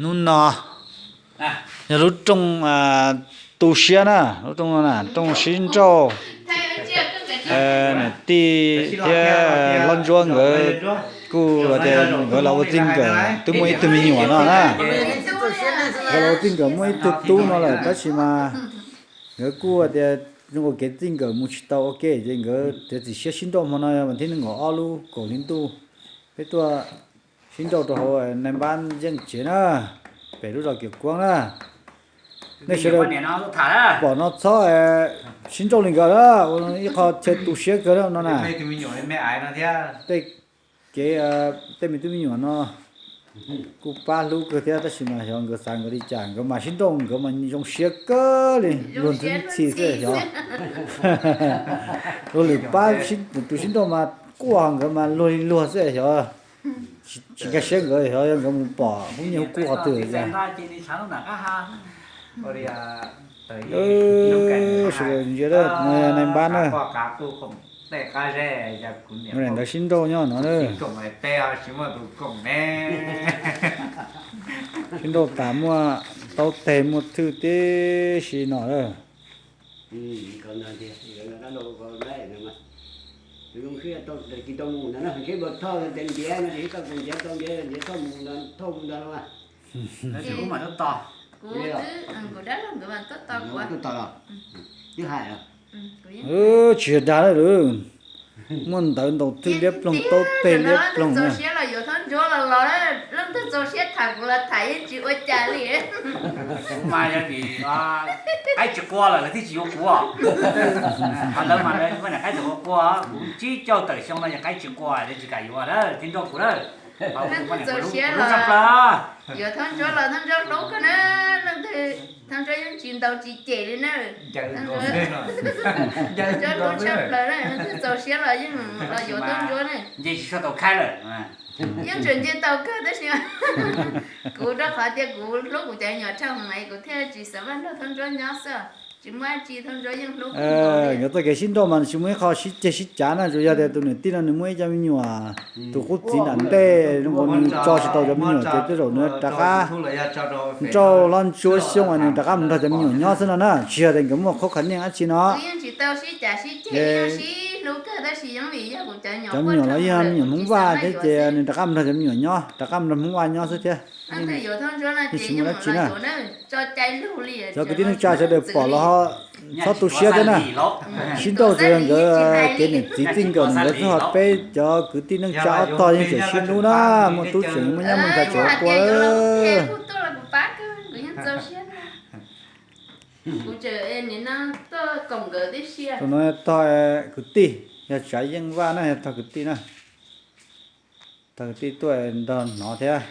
Hnub no yog lub rooj tu siab na, lub rooj no na, rooj sib nrauj. Niam tij thiab hlob Ntsuab nkawd kuj tias nkawd los ua txij nkawm twb muaj ib tug me nyuam no na. Nkawd los ua txij nkawm muaj ib tug tub no lawm tab sis mas nkawd kuj tias zoo ua kev txij nkawm mus tsis tau ua ke ces nkawd tias txiav txim siab sib nrauj hmo no mas thib nees nkaum ob lub kaum hli ntuj peb tuaj sib nrauj rau hauv nais npab yeej tsev na, pem lub zos Kiam Kuab na. Nej sawv daws pom no txhob sib nrauj li nkawd na, ua ib qho chaw tu siab kawg no na. Tej kev, tej me tub me nyuam no kuj pab hlub kawg thiab tab sis mas xyov nkawd xav nkawd li cas, nkawd mas sib nrauj nkawd mas zoo siab kawg li, luag ntxhi ntxhi xwb xyov. Luag lwm pab tus sib nrauj mas quaj nkawd mas luag li luag xwb xyov. Tsis nkag siab nkawd xyov yog nkawd mus pom hub nyiaj hub kub qhov twg. Sawv daws ntsia na, nais npab na, ntawd sib nrauj nyob no na. Sib nrauj tas muaj taub teg muaj thwj tib si no na. Tsis yog dag lawm, muaj ntawv ntaus thwj liab ploog taub teg liab ploog na. Leej twg txaus siab tham kuv los tham yeej tsis ua cas li. Mas yog vim qaib tsis qua lawm lawv thiaj tsis yuav kuv. Ho lawv mas lawv poj niam qaib txawm qua qua, kuv tsib caug tawm xyoo no yog qaib tsis qua lawv tsis kam yuav lawm thiaj nrauj kuv lawm. Leej twg txaus siab los yuav Thoob Ntsuab los Thoob Ntsuab hlub kawg na, leej twg Thoob Ntsuab yeej tsis ntaus tsis cem li na. Thoob Ntsuab hlub tshaj plaws na, leej twg txaus siab los yeej los yuav Thoob Ntsuab na. Yeej tseem nce tau kawg tab sis kuv rau qhov tias kuv hlub kuv cov me nyuam tshaj hwv es kuv thiaj tsis xav vaj nrog Thoob Ntsuab nyob xwb, tsis muaj dab tsi, Thoob Ntsuab yeej hlub kuv. Nkawd txoj kev sib nrauj mas tsis muaj ib qho sib ceg sib cav na, tsuas yog tias tus niam tij no nws muaj ib co me nyuam, tus qub txiv nram ntej nws tso tsis tau cov me nyuam ces tej zaum nws rov qab nrauj Hlob Ntsuab Xyooj es nws rov qab mus nrog cov me nyuam nyob xwb no na, tsis yog tias nkawd muaj qhov khav niaj dab tsi no. Cov me nyuam los yog me nyuam Hmoob Vaj thiab ces nws rov qab mus nrog cov me nyuam nyob, rov qab mus nrog Hmoob Vaj nyob xwb thiab. Yeej tsis muaj dab tsi na. Cov kwv tij neej tsa sawv daws pom los ho txhob tu siab thiab na. Sib nrauj tsuas yog nkawd kev niam txiv txij nkawm, nkawd txoj ho peb cov kwv tij neej tsa ob tog yeej tseem sib hlub na, muaj tub tseem muaj nyab muaj ntxhais tseem ua qua. Tus no tog kwv tij, yog Tsav Yeej Vaj na, yog tog kwv tij na. Tog kwv tij tuaj nrog hnov thiab.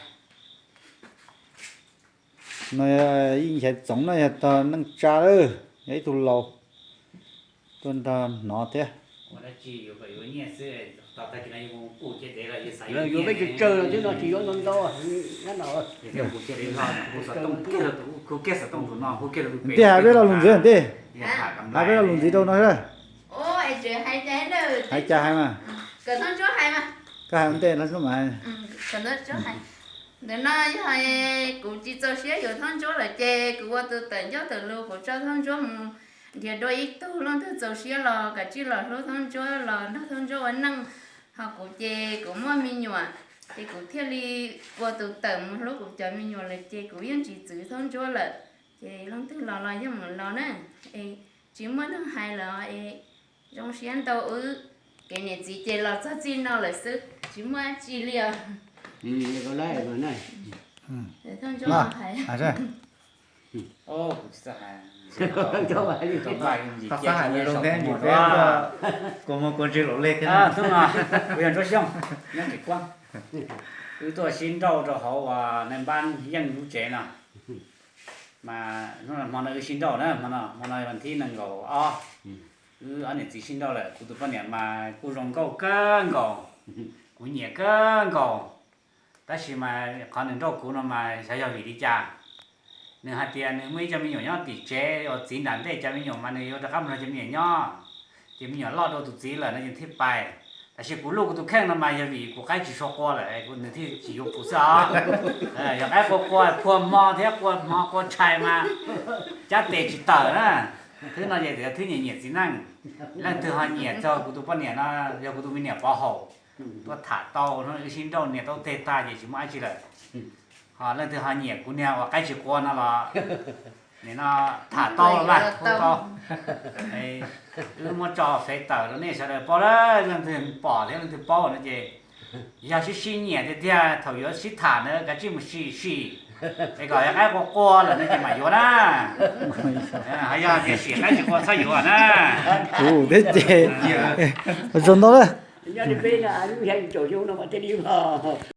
No Yeej Xyaiv Txoov na, yog tog neej tsa lawm, yog ib tug laus tuaj nrog hnov thiab. Yuav peb tsawg tsawg xwb no tsis yuav ntau ntau. Ntij hais peb lo lus ntxiv ntij, hais peb lo lus ntxiv rau no. Hais cas hais mas, koj hais ua ntej no mas. Ntawm no yog kuv tsis txaus siab yuav Thoob Ntsuab lawm ces kuv ua tus tawm ncauj tawm lus, kuv tso Thoob Ntsuab mus nrhiav dua ib tug. Leej twg txaus siab los kav tsij los hlub Thoob Ntsuab, los nrog Thoob Ntsuab ua neej. Ho kuv ces kuv muaj me nyuam, ces kuv thiaj li ua tus tawm mus hlub kuv cov me nyuam lawm ces kuv yeej tsis txwv Thoob Ntsuab lawm. Ces leej twg los los yeej mus los na, es tsis muaj neeg hais lawm es zoo siab ntau wb. Kev niam txiv ces los txog txij no lawm xwb, tsis muaj dab tsi li os. Thoob Ntsuab hais. Kuv yog Ntsuab Xyooj, nyob Ris Kuab. Wb tuaj sib nrauj rau hauv uas nais npab Yeej lub tsev no. Mas hmo no wb sib nrauj na, hmo no, hmo no vas thib nees nkaum ob, wb ob niam txiv sib nrauj lawm. Kuv tus poj niam mas kuj zoo nkauj kawg nkaus, kuv nyiam kawg nkaus. Tab sis mas qhov nws nrauj kuv no mas xyov yog vim li cas. Nws hais tias nws muaj ib co me nyuam nyob tim tsev uas txiv nram ntej, cov me nyuam mas nws yuav rov qab mus nrog cov me nyuam nyob, ces me nyuam loj dua tus txiv lawm no ces thiaj pais. Tab sis kuv luj kuv tus kheej no mas yog vim kuv qaib tsis tshua qua lawm, nws thiaj tsis yuav kuv xwb os. Yog qaib qua qua, phua hmo thiab qua hmo qua tshais mas cab tes tsis tawm na. Thwb no ces tias thwb nyiam nyiam txiv neej. Leej twg ho nyiam txog kuv tus poj niam no, yog kuv tus me niam pov haum, tuaj tham tau no, wb sib nrauj niam tau teg tag ces tsis muaj dab tsi lawm. Ho leej twg ho nyiam kuv niag uas qaib tsis qua no los, nim no tham tau los mas hu tau. Wb muab tso fev tawm rau nej sawv daws paub lawm, leej twg pom thiab leej twg paub no ces yog sib sib nyiam tiag tiag thaum yuav sib tham ntawd kav tsij mus sim sim, es kom yog qaib qua qua lawm no ces mam yuav na. Ho yog tias sim qaib tsis qua txhob yuav na. Ua tsaug ntau lawm.